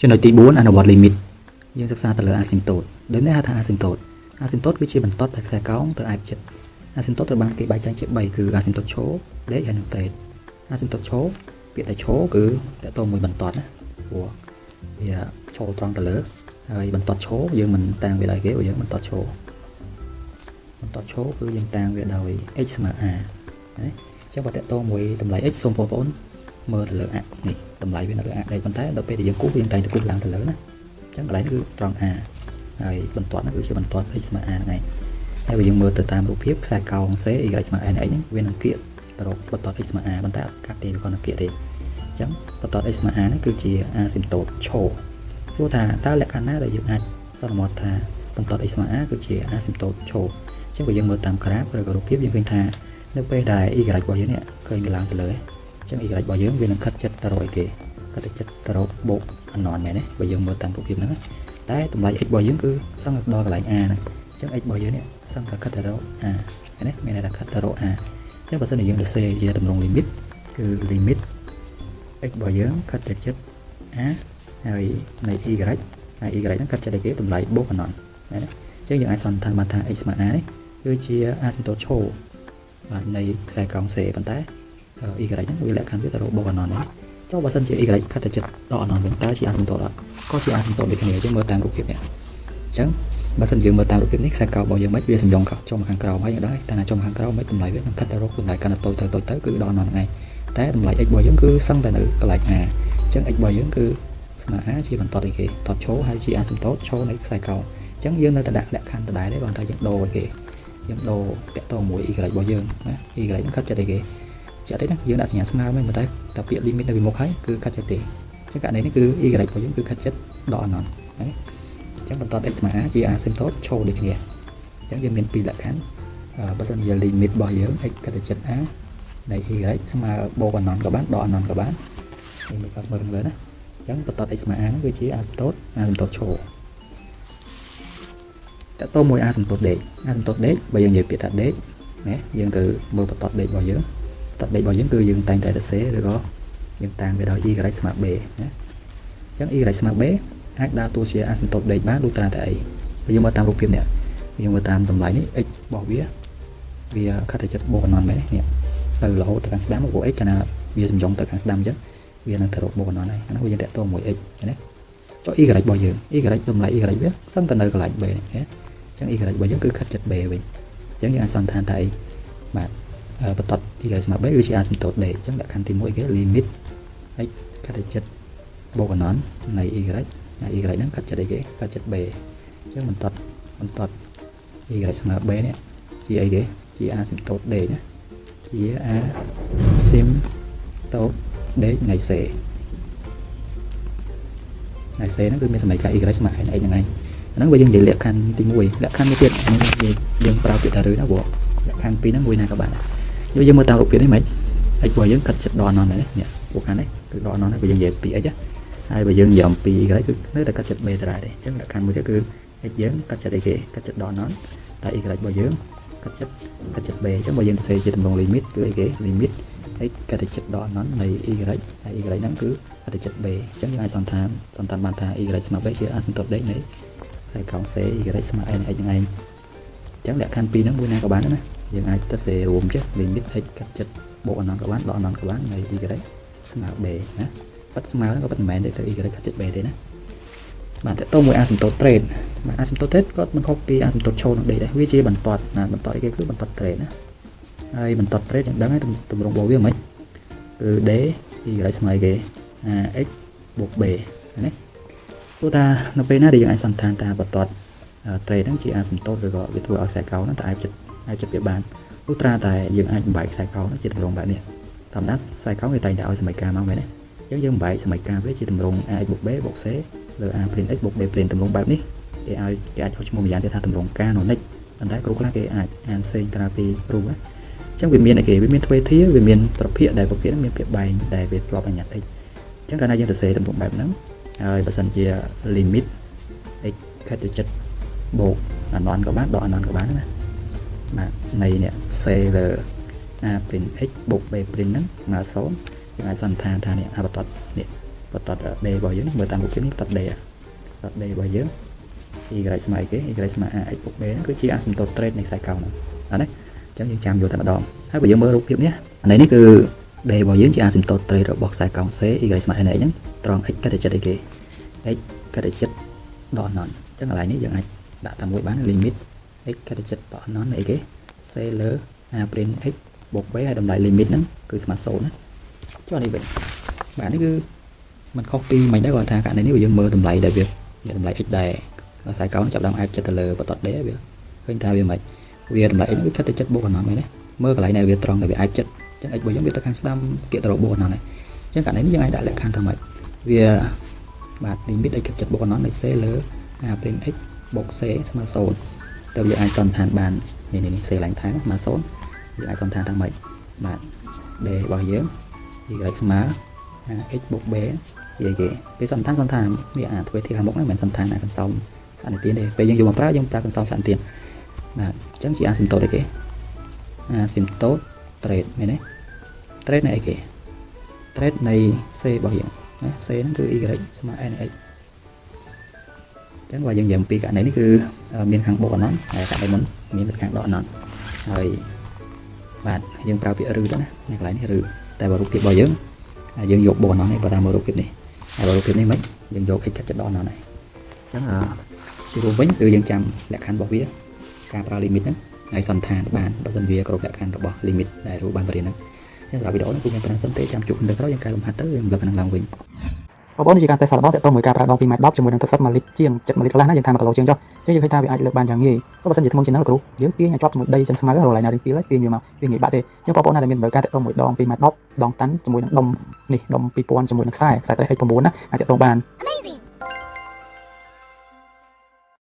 ចំណុចទី4អនុវត្ត limit យើងសិក្សាទៅលើ asymptote ដូចនេះហៅថា asymptote asymptote គឺជាបន្ទាត់ដែលខ្សែកោងទៅអាចចិត្ត asymptote ត្រូវបានគេបែងចែកជា3គឺ asymptote ឈរដេកហើយនិងទ្រេត asymptote ឈរពាក្យតែឈរគឺតកតមួយបន្ទាត់ណាព្រោះវាឈរត្រង់ទៅលើហើយបន្ទាត់ឈរយើងមិនតាំងវាដោយគេព្រោះយើងបន្ទាត់ឈរបន្ទាត់ឈរគឺយើងតាំងវាដោយ x ស្មើ a ណាអញ្ចឹងបើតកតមួយតម្លៃ x សូមបងប្អូនមើលទៅលើ a នេះតម្លៃវានៅលើ a ដេកប៉ុន្តែដល់ពេលដែលយើងគូសយើងតែងតែគូសឡើងទៅលើណាអញ្ចឹងកន្លែងនេះគឺត្រង់ a ហើយបន្ទាត់ហ្នឹងគឺជាបន្ទាត់ x ស្មើ a ហ្នឹងឯងហើយបើយើងមើលទៅតាមរូបភាពខ្សែកោង c y ស្មើ n x ហ្នឹងវានឹងគៀកទៅរកបន្ទាត់ x ស្មើ a ប៉ុន្តែអត់កាត់ទេវាគ្រាន់តែគៀកទេអញ្ចឹងបន្ទាត់ x ស្មើ a ហ្នឹងគឺជា asymptote ឈរសួរថាតើលក្ខខណ្ឌណាដែលយើងអាចសន្មតថាបន្ទាត់ x ស្មើ a គឺជា asymptote ឈរអញ្ចឹងបើយើងមើលតាមក្រាបឬក៏រូបភាពយើងឃើញថានៅពេលដែល y របស់យើងនេះឃើញវាឡើងទៅលើអញ្ចឹង y របស់យើងវានឹងខិតចិត្តទៅរកអីគេខិតទៅចិត្តទៅរកបូកអណនមែនទេបើយើងមើលតាមរូបភាពហ្នឹងតែតម្លៃ x របស់យើងគឺសឹងតែដល់កន្លែង a ហ្នឹងអញ្ចឹង x របស់យើងនេះសឹងតែខិតទៅរក a ឃើញទេមានន័យថាខិតទៅរក a អញ្ចឹងបើសិនជាយើងសរសេរជាទម្រង់ limit គឺ limit x របស់យើងខិតទៅចិត្ត a ហើយនៃ y ហើយ y ហ្នឹងខិតចិត្តអីគេតម្លៃបូកអណនមែនទេអញ្ចឹងយើងអាចសន្និដ្ឋានបានថា x ស្មើ a នេះគឺជា asymptote ឈរបាទនៃខ្សែកោង C ប៉ុន្តែ y ហ្នឹងវាលក្ខខណ្ឌវាទៅរកបូកអណននេះចុះបើសិនជា y ខិតទៅចិត្តដកអណនវិញតើជា asymptote អត់ក៏ជា asymptote ដូចគ្នាអញ្ចឹងមើលតាមរូបភាពនេះអញ្ចឹងបើសិនយើងមើលតាមរូបភាពនេះខ្សែកោងរបស់យើងមិនវាសំយងចុះមកខាងក្រោមហើយយើងដឹងហើយតែណាចុះមកខាងក្រោមមិនតម្លៃវានឹងខិតទៅរកតម្លៃកាន់តែតូចទៅតូចទៅគឺដល់អណនហ្នឹងឯងតែតម្លៃ x របស់យើងគឺសឹងតែនៅកន្លែង a អញ្ចឹង x របស់យើងគឺស្មើ a ជាបន្ទាត់អីគេបន្ទាត់ឈរហើយជា asymptote ឈរនៃខ្សែកោងអញ្ចឹងយើងនៅតែដាក់លក្ខខណ្ឌដដែលទេគ្រាន់តែយើងដូរឲ្យគេយើងដូរតាក់ទងមួយ y របស់យើងណា y ហ្នឹងខិតចិត្តអីគេជាក់ទេណាយើងដាក់សញ្ញាស្មើមែនប៉ុន្តែតែពាក្យ limit នៅពីមុខហើយគឺខិតចិត្តទេអញ្ចឹងករណីនេះគឺ y របស់យើងគឺខិតចិត្តដកអណនណាអញ្ចឹងបន្ទាត់ x ស្មើ a ជា asymptote ឈរដូចគ្នាអញ្ចឹងយើងមានពីរលក្ខខណ្ឌបើសិនជា limit របស់យើង x ខិតទៅចិត្ត a នៃ y ស្មើបូកអណនក៏បានដកអណនក៏បាននេះមើលមើលខាងលើណាអញ្ចឹងបន្ទាត់ x ស្មើ a ហ្នឹងគឺជា asymptote asymptote ឈរតើតមួយ asymptote ដេក asymptote ដេកបើយើងនិយាយពាក្យថាដេកណាយើងទៅមើលបន្ទាត់ដេករបស់យើងបន្ទាត់ដេករបស់យើងគឺយើងតែងតែសរសេរឬក៏យើងតាំងវាដោយ y ស្មើ b ណាអញ្ចឹង y ស្មើ b អាចដើរតួជា asymptote ដេកបានលុះត្រាតែអីបើយើងមើលតាមរូបភាពនេះយើងមើលតាមតម្លៃនេះ x របស់វាវាខិតទៅចិត្តបូកអណនមែនទេនេះទៅរហូតទៅខាងស្ដាំព្រោះ x កាលណាវាសំយងទៅខាងស្ដាំអញ្ចឹងវានឹងទៅរកបូកអណនហើយអានោះវាយើងតាក់ទងមួយ x ណាចុះ y របស់យើង y តម្លៃ y វាសឹងតែនៅកន្លែង b នេះអញ្ចឹង y របស់យើងគឺខិតចិត្ត b វិញអញ្ចឹងយើងអាចសន្និដ្ឋានថាអីបាទបន្ទាត់ y ស្មើ b គឺជា asymptote ដេកអញ្ចឹងលក្ខខណ្ឌទី1គេ limit x ខិតទៅចិត្តបូកអណននៃ y ហើយ y ហ្នឹងខិតចិត្តអីគេខិតចិត្ត b អញ្ចឹងបន្ទាត់ y ស្មើ b នេះជាអីគេជា asymptote ដេកណាជា asymptote ដេកនៃ c នៃ c ហ្នឹងគឺមានសមីការ y ស្មើ n x ហ្នឹងឯងហ្នឹងបើយើងនិយាយលក្ខខណ្ឌទី1លក្ខខណ្ឌមួយទៀតនេះយើងប្រើពាក្យថាឬណាព្រោះលក្ខខណ្ឌពីរហ្នឹងមួយណាក៏បានដែរយើងមើលតាមរូបភាពនេះមិន x របស់យើងកាត់ចិត្តដកអណនមែនទេនេះពួកខាងនេះគឺដកអណនហើយបើយើងនិយាយពី x ហើយបើយើងនិយាយអំពី y គឺនៅតែកាត់ចិត្ត b ដដែលទេអញ្ចឹងលក្ខខណ្ឌមួយទៀតគឺ x យើងកាត់ចិត្តអីគេកាត់ចិត្តដកអណនតែ y របស់យើងកាត់ចិត្ត b អញ្ចឹងបើយើងសរសេរជាទម្រង់ limit គឺអីគេ limit x កាត់ចិត្តដកអណននៃ y ហើយ y ហ្នឹងគឺកាត់ចិត្ត b អញ្ចឹងយើងអាចសន្និដ្ឋានសន្និដ្ឋានបានថា y ស្មើ b ជា asymptote ដេកនៃខ្សែកោង c y ស្មើ n x ហ្នឹងឯងអញ្ចឹងលក្ខខណ្ឌពីរហ្នឹងមួយណាក៏បានដែរណាយើងអាចទៅសេរួមចេះ limit x កាត់ចិត្តបូកអណនក៏បានដកអណនក៏បាននៃ y ស្មើ b ណាប៉ិតស្មើហ្នឹងក៏ប៉ិតមិនមែនទេទៅ y កាត់ចិត្ត b ទេណាបាទតើតមួយ asymptote ទ្រេតបាទ asymptote ទ្រេតក៏មិនខុសពី asymptote ឈរនឹងដេកដែរវាជាបន្ទាត់ណាបន្ទាត់អីគេគឺបន្ទាត់ទ្រេតណាហើយបន្ទាត់ទ្រេតយើងដឹងហើយទម្រង់របស់វាមិនគឺ d y ស្មើគេ ax បូក b ណាសួរថានៅពេលណាដែលយើងអាចសន្និដ្ឋានថាបន្ទាត់ទ្រេតហ្នឹងជា asymptote ឬក៏វាធ្វើឲ្យខ្សែកោងហ្នឹងតែអាចចិត្តអាចចិត្តវាបានលុះត្រាតែយើងអាចបំបែកខ្សែកោងហ្នឹងជាទម្រង់បែបនេះធម្មតាខ្សែកោងគេតែងតែឲ្យសមីការមកមែនទេអញ្ចឹងយើងបំបែកសមីការវាជាទម្រង់ ax បូក b បូក c លើ a prime x បូក b prime ទម្រង់បែបនេះគេឲ្យគេអាចឲ្យឈ្មោះម្យ៉ាងទៀតថាទម្រង់ canonique ប៉ុន្តែគ្រូខ្លះគេអាចអានផ្សេងក្រៅពីគ្រូណាអញ្ចឹងវាមានអីគេវាមានទ្វេធាវាមានប្រភាគដែលប្រភាគហ្នឹងមានភាពបែងដែលវាធ្លាប់អញ្ញត្តិ x អញ្ចឹងកាលណាយើងសរសេរទម្រង់បែបហ្នឹងហើយបើសិនជា limit x ខិតទៅចិត្តបូកអណនក៏បានដកអណនក៏បានណាបាទនៃនេះ c លើ a prime x បូក b prime ហ្នឹងស្មើ0យើងអាចសន្និដ្ឋានថានេះអាបន្ទាត់នេះ បន្ទាត់ D របស់យើងមើលតាមរូបភាពនេះបន្ទាត់ D បន្ទាត់ D របស់យើង y ស្មើអីគេ y ស្មើ ax បូក b ហ្នឹងគឺជាអាស៊ីមតូតទ្រេតនៃខ្សែកោងហ្នឹងអានេះអញ្ចឹងយើងចាំយកតែម្ដងហើយបើយើងមើលរូបភាពនេះអានេះនេះគឺ D របស់យើងជាអាស៊ីមតូតទ្រេតរបស់ខ្សែកោង C y ស្មើ nx ហ្នឹងត្រង់ x កាត់តែចិត្តអីគេ x កាត់តែចិត្តដកអនន្តអញ្ចឹងកន្លែងនេះយើងអាចដាក់តាមមួយបាន limit x កាត់តែចិត្តដកអនន្តអីគេ c លើ a prime x បូក b ហើយតម្លៃ limit ហ្នឹងគឺស្មើ0ណាចុះនេះវិញបាទនេះគឺมันខុសពីមិនដែរគាត់ថាករណីនេះបើយើងមើលតម្លៃដែលវាតម្លៃ x ដែរខ្សែកោងចាប់ដើមអាចចិត្តទៅលើបន្ទាត់ D វាឃើញថាវាមិនវាតម្លៃ x វាខិតទៅចិត្តបូកអនន្តមែនទេមើលកន្លែងដែលវាត្រង់ដែលវាអាចចិត្តអញ្ចឹង x របស់យើងវាទៅខាងស្ដាំគៀកទៅរកបូកអនន្តហើយអញ្ចឹងករណីនេះយើងអាចដាក់លក្ខខណ្ឌថាម៉េចវាបាទ limit x ខិតចិត្តបូកអនន្តនៃ c លើ a prime x បូក c ស្មើ0ទៅយើងអាចសន្និដ្ឋានបាននេះនេះ c ឡើងថែមស្មើ0យើងអាចសន្និដ្ឋានថាម៉េចបាទ d របស់យើង y ស្មើ ax បូក b ជាអីគេពេលសន្និដ្ឋានសន្និដ្ឋាននេះអាធ្វើទីខាងមុខហ្នឹងមិនមែនសន្និដ្ឋានអាកន្សោមសន្និទានទេពេលយើងយកមកប្រើយើងប្រើកន្សោមសន្និទានបាទអញ្ចឹងជាអាស៊ីមតូតអីគេអាស៊ីមតូតទ្រេតមែនទេទ្រេតនៃអីគេទ្រេតនៃ c របស់យើងណា c ហ្នឹងគឺ y ស្មើ nx អញ្ចឹងបើយើងនិយាយអំពីករណីនេះគឺមានខាងបូកអនន្តហើយករណីមុនមានខាងដកអនន្តហើយបាទយើងប្រើពាក្យឬទៅណានៅកន្លែងនេះឬតែបើរូបភាពរបស់យើងយើងយកបូកអនន្តនេះបើតាមមើលរូបភាពនេះហើយបើរូបភាពនេះមិនយើងយក x កាត់ចិត្តដកអនន្តហើយអញ្ចឹងជារួមវិញគឺយើងចាំលក្ខខណ្ឌរបស់វាការប្រើ limit ហ្នឹងហើយសន្និដ្ឋានបានបើសិនវាគ្រប់លក្ខខណ្ឌរបស់ limit ដែលរូបបានបរិញ្ញាហ្នឹងអញ្ចឹងសម្រាប់វីដេអូនេះគឺមានប៉ុណ្ណឹងសិនទេចាំជួបគ្នាក្រោយយើងកែលំហាត់ទៅយើងរំលឹកនឹងឡើងវិញ។ បងប្អូននេះជាការតេស្តសាកល្បងទាក់ទងមួយការប្រើដង2ម៉ែត្រ10ជាមួយនឹងទឹកសុទ្ធ1លីត្រជាងចិត្ត1លីត្រកន្លះណាយើងថា1គីឡូជាងចុះអញ្ចឹងយើងឃើញថាវាអាចលើកបានយ៉ាងងាយបើបើសិនជាធ្ងន់ជាងហ្នឹងលោកគ្រូយើងទាញឲ្យជាប់ជាមួយដីចឹងស្មៅរកឡៃណារៀងពីលទាញវាមកវាងាយបាក់ទេអញ្ចឹងបងប្អូនណាដែលមានតម្រូវការទាក់ទងមួយដង2ម៉ែត្រ10ដងតាន់ជាមួយនឹងដុំនេះដុំ2000ជាមួយនឹងខ្សែខ្សែត្រេះ H9 ណាអាចទាក់ទងបាន។ Amazing!